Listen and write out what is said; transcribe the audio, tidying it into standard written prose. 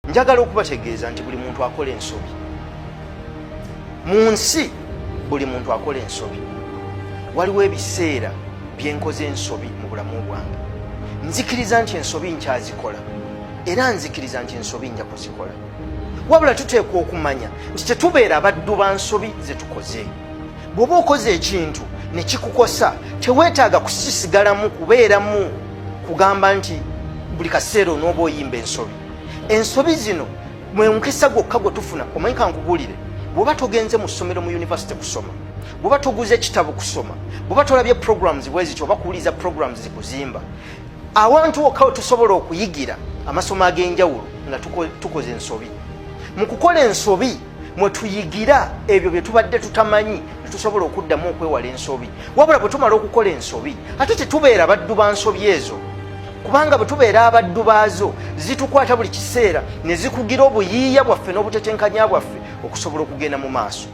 Njagala okubategeeza nti buli muntu akola ensobi mu nsi, buli muntu akola ensobi. Waliwo ebiseera byenkoze ensobi mu bulamu bwange. Nzikiriza nti ensobi nkyazikola, era nzikiriza nti ensobi nja kuzikola. Wabula tuteekwa okumanya nti tetubeera abaddu ba nsobi ze tukoze. Bw'oba okoze ekintu ne kikukosa, teweetaaga kukisigalamu kubeeramu kugamba nti buli kaseera onooba oyimba ensobi. Ensobi zino mwe mukisa gwokka gwe tufuna. Omanyi, kankubuulire, bw'oba togenze mu ssomero, mu yunivasite kusoma, bw'oba toguze ekitabo kusoma, bw'oba tolabye programs bwe zityo oba kuwuliriza programs zikuzimba, awantu wokka we tusobola okuyigira amasomo ag'enjawulo nga tukoze ensobi. Mu kukola ensobi mwe tuyigira ebyo bye tubadde tutamanyi, ne tusobola okuddamu okwewala ensobi. Wabula bwe tumala okukola ensobi, ate tetubeera baddu ba nsobi ezo, kubanga bwe tubeera abaddu baazo, zitukwata buli kiseera ne zikugira obuyiiya bwaffe n'obutetenkanya bwaffe okusobola okugenda mu maaso.